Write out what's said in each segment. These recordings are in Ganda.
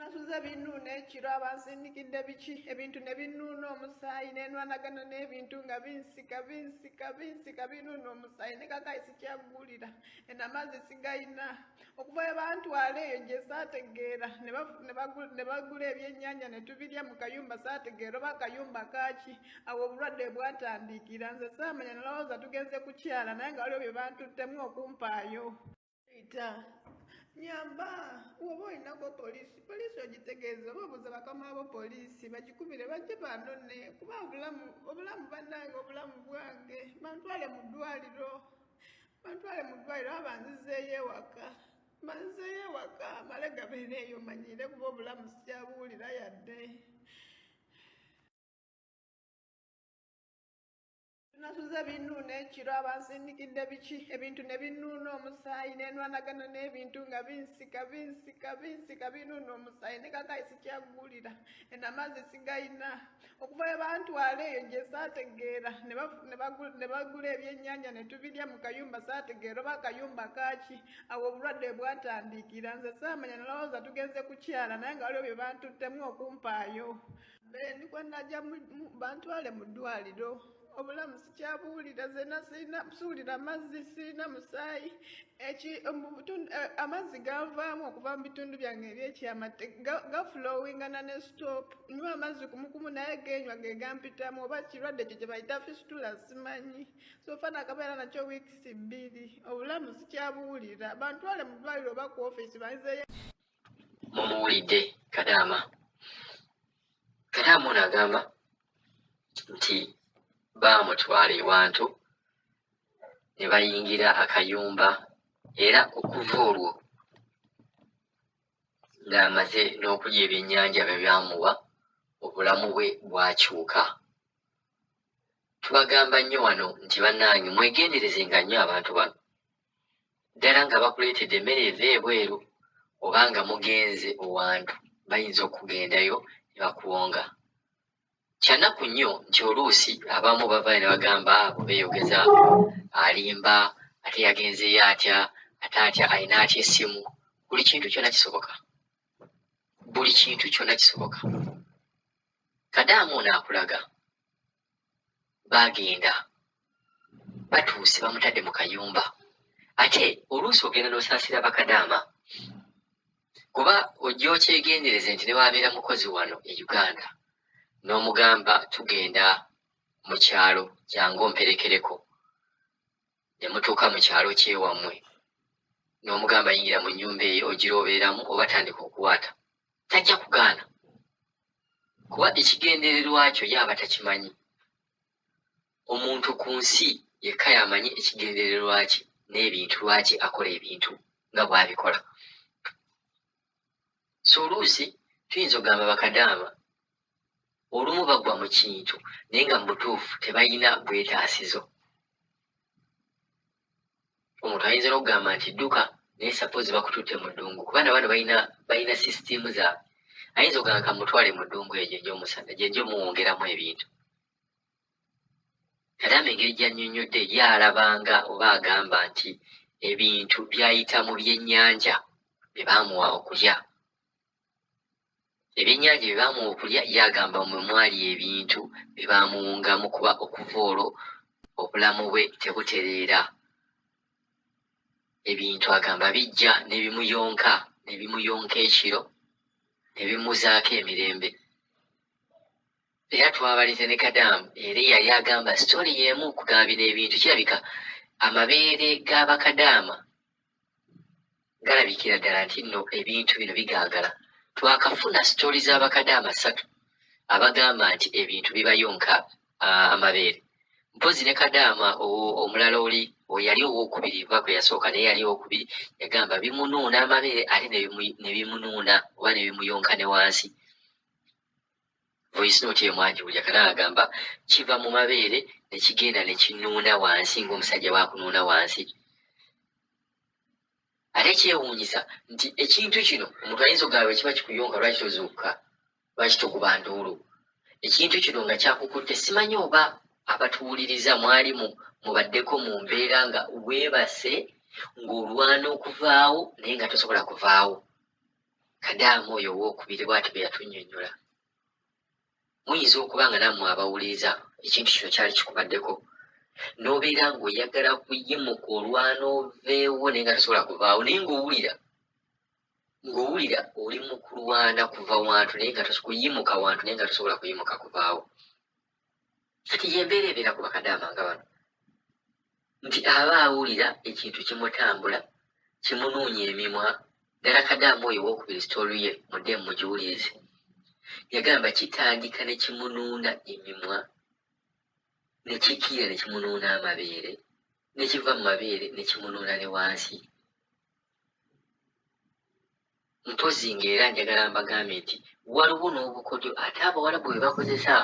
Nasuze binnuuna ekiro, abansindikidde biki, ebintu ne binnuuna omusaayi, ne nwanagana n'ebintu nga binsika, binsika, binsika, binnuuna omusaayi, ne kakayi sikyaggulira, eno amazzi sigayina. Okuva we bantwala eyo gye saategeera, ne bagula ebyennyanja ne tubirya mu kayumba, saategeera oba akayumba kaaki, awo obulwadde bwatandikira. Nze saamanya, nalowooza tugenze kukyala, naye nga waliwo bye bantuttemu okumpaayo. Peter, nyamba woba olinako poliisi, poliisi ogitegeeza oba obuuza bakama bo poliisi bagikubire bajje banone, kuba obulamu, obulamu bannange, obulamu bwange, bantwale mu ddwaliro, bantwale mu ddwaliro oba banzizeeyo ewaka, banzizeeyo ewaka male gabeere eyo manyire, kuba obulamu sikyabuwulira yadde. Nasuze binnuuna ekiro, abansindikidde biki, ebintu ne binnuuna omusaayi, ne nwanagana n'ebintu nga binsika, binsika, binsika, binnuuna omusaayi, ne kakayi sikyaggulira, eno amazzi sigayina. Okuva we bantwala eyo gye saategeera, ne bagula ebyennyanja ne tubirya mu kayumba, saategeera oba akayumba kaaki, awo obulwadde bwatandikira. Nze saamanya, nalowooza tugenze kukyala, naye nga waliwo bye bantuttemu okumpaayo. Ndikwa najja bantwale mu ddwaliro, obulamu sikyabuwulira, zena sirina, siwulira mazzi, sirina musaayi, amazzi ganvaamu okuva mu bitundu byange ebyekyama, gaflowingana ne stop. Nywa amazzi kumukumu naye genywa ge gampitamu, oba kirwadde ekyo kye bayita fistula simanyi. So far nakabeera nakyo weeks 2, obulamu sikyabuwulira, bantwale mu ddwaliro oba ku ofiisi banzeeyo. Mumuwulidde Kadaama. Kadaama ono agamba nti baamutwala ewantu ne bayingira akayumba, era okuva olwo ng'amaze n'okulya ebyennyanja bye baamuwa, obulamu bwe bwakyuka. Tubagamba nnyo wano nti bannange mwegenderezenga nnyo abantu bano. Ddala nga bakuleetedde emmere eva ebweru oba nga mugenze owantu, bayinza okugendayo ne bakuwonga. Kya nnaku nnyo nti oluusi abamu bavaayo ne bagamba abo beeyogeza, alimba, ate yagenzeeyo atya, ate atya, alina atya essimu. Buli kintu kyonna kisoboka, buli kintu kyonna kisoboka. Kadaama ono akulaga baagenda batuuse bamutadde mu kayumba, ate oluusi ogenda n'osaasira bakadaama, kuba ojja okyegendereze nti ne bw'abeera mukozi wano e Uganda n'omugamba tugenda mu kyalo jangu omperekereko, ne mutuuka mu kyalo kyewammwe n'omugamba yingira mu nnyumba eyo ogira obeeramu oba tandika okuwaata, tajja kugaana, kuba ekigendererwa kyo ye aba takimanyi. Omuntu ku nsi yekka y'amanyi ekigendererwa kye n'ebintu lwaki akola ebintu nga bw'abikola. So oluusi tuyinza okugamba bakadaama olumu bagwa mu kintu naye nga mu butuufu tebalina bwetaasizo. Omuntu ayinza n'okugamba nti dduka, naye suppose bakututte mu ddungu, kuba na bano balina sisitiimu zaabwe. Ayinza okugamba kamutwale mu ddungu eyo gye nja omusana, gye nja omuwongeramu ebintu. Kadaama engeri gy'annyonnyodde ye alabanga oba agamba nti ebintu byayita mu byennyanja bye baamuwa okulya. Ebyennyanja bye baamuwa okulya ye agamba mwe mwali ebintu bye baamuwungamu, kuba okuva olwo obulamu bwe tebutereera. Ebintu agamba bijja ne bimuyonka, ne bimuyonka ekiro ne bimuzaako emirembe. Era twabaleeta ne Kadaama era eyali agamba sitooli y'emu kugamba bino ebintu kirabika amabeere ga Bakadaama galabikira ddala nti nno ebintu bino bigaagala. Twakafuna sitooli za Bakadaama 3 abagamba nti ebintu bibayonka amabeere. Mpozzi ne Kadaama omulala oli oyo yali owookubiri, kuba gwe yasooka naye yali owookubiri, yagamba bimunuuna amabeere ate ne bimunuuna oba ne bimuyonka ne wansi. Voice note eyo mwagiwulira. Kadaama agamba kiva mu mabeere ne kigenda ne kinuuna wansi ng'omusajja bw'akunuuna wansi. Ate kyewuunyisa nti ekintu kino omuntu ayinza okugamba bwe kiba kikuyonka lwaki tozuukuka, lwaki tokuba nduulu? Ekintu kino nga kyakukutte, simanyi oba abatuwuliriza mwali mubaddeko mu mbeera nga weebase ng'olwana okuvaawo naye nga tosobola kuvaawo. Kadaama oyo owookubiri bw'ati bwe yatunnyonnyola. Muyinza okuba nga nammwe abawuliriza ekintu kino kyali kikubaddeko, n'obeera ng'oyagala kuyimuka olwana oveewo naye nga tosobola kuvaawo, naye ng'owulira ng'owulira oli mu kulwana kuva wantu naye nga kuyimuka wantu naye nga tosobola kuyimuka kuvaawo. Kati y'embeera ebeera ku bakadaama nga bano, nti aba awulira ekintu kimutambula, kimunuunya emimwa. Ddala kadaama oyo owookubiri sitooli ye muddemu mugiwulirize. Yagamba kitandika ne kimunuuna emimwa, ne kikiira ne kimunuuna amabeere, ne kiva mu mabeere ne kimunuuna ne wansi. Mpozzi ng'era njagala mbagambe nti waliwo n'obukodyo ate Abawarabu bwe bakozesa,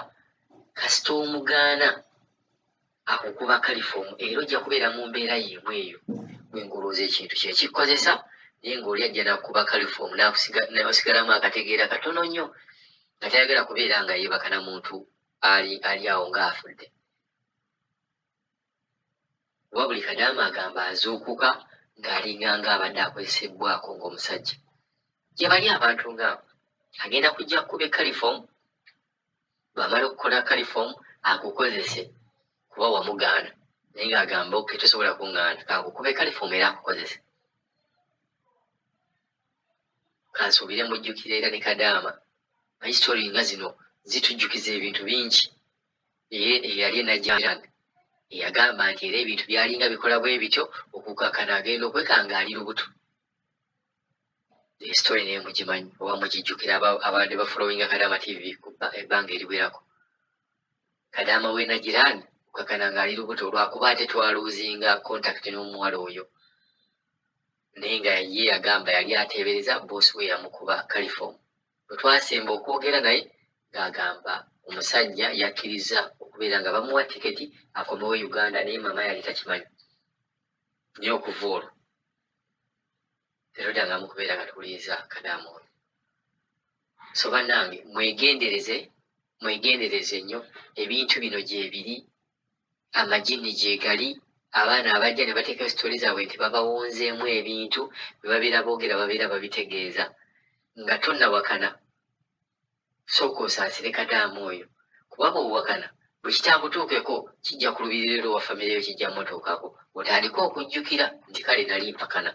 kasita omugaana akukuba kalifoomu era ojja kubeera mu mbeera y'emu eyo gwe ng'olowooza ekintu kye kikkozesa, naye ng'oli ajja n'akukuba kalifoomu n'osigalamu akategeera katono nnyo nga tayagala kubeera nga yeebaka na muntu ali ali awo ng'afudde. Kuba buli kadaama agamba azuukuka ng'alinga ng'abadde akozesebbwako ng'omusajja. Gye bali abantu ng'abo. Agenda kujja akukube kalifoomu, bw'amala okukola kalifoomu akukozese kuba wamugaana naye ng'agamba okay tosobola kungaana kankukube kalifoomu era akukozese. Kansuubire mujjukira era ne kadaama. Manyi story nga zino zitujjukiza ebintu bingi. Ye eyali e Najjanankumbi eyagamba nti era ebintu byalinga bikola bwe bityo okukakkana agenda okwekanga ali lubuto. Eyo story naye mugimanyi oba mugijjukira abadde bafollowinga Kadaama TV ebbanga eriwerako. Kadaama w'e Najirani okukakkana ng'ali lubuto lwakuba ate twaluuzinga contact n'omuwala oyo. Naye nga ye yagamba yali ateebereza bboosi we yamukuba kalifoomu. Bwe twasemba okwogera naye ng'agamba omusajja yakkirizza okubeera nga bamuwa tiketi akomewo e Uganda naye maama yali takimanyi. Naye okuva olwo tetuddangamu kubeera nga tuwuliriza kadaama oyo. So bannange mwegendereze, mwegendereze nnyo ebintu bino gyebiri, amajinni gyegali, abaana abajja ne bateekayo sitooli zaabwe nti babawonzeemu ebintu bye babeera boogera babeera babitegeeza. Nga tonnawakana sooka osaasire kadaama oyo kuba bw'owakana bwe kitaakutuukeko kijja kulubirira era owa famire yo kijja mutuukako otandike okujjukira nti kale nali mpakana.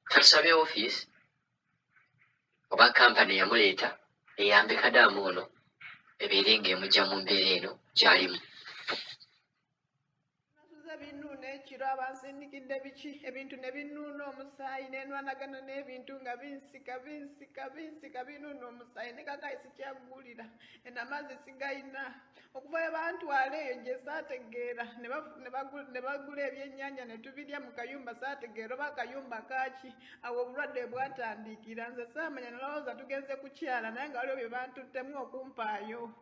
Katusabe ofiisi oba kampani eyamuleeta eyambe kadaama ono ebeere ng'emugya mu mbeera eno gy'alimu. Nasuze binnuuna ekiro abansindikidde biki ebintu ne binnuuna omusaayi ne nwanagana n'ebintu nga binsika binsika binsika binuuna omusaayi ne kakayi sikyaggulira eno amazzi sigayina okuva we bantwala eyo gye saategeera ne bagula ebyennyanja ne tubirya mu kayumba saategeera oba akayumba kaaki awo obulwadde bwatandikira nze saamanya nalowooza tugenze kukyala naye nga waliwo bye bantuttemu okumpaayo.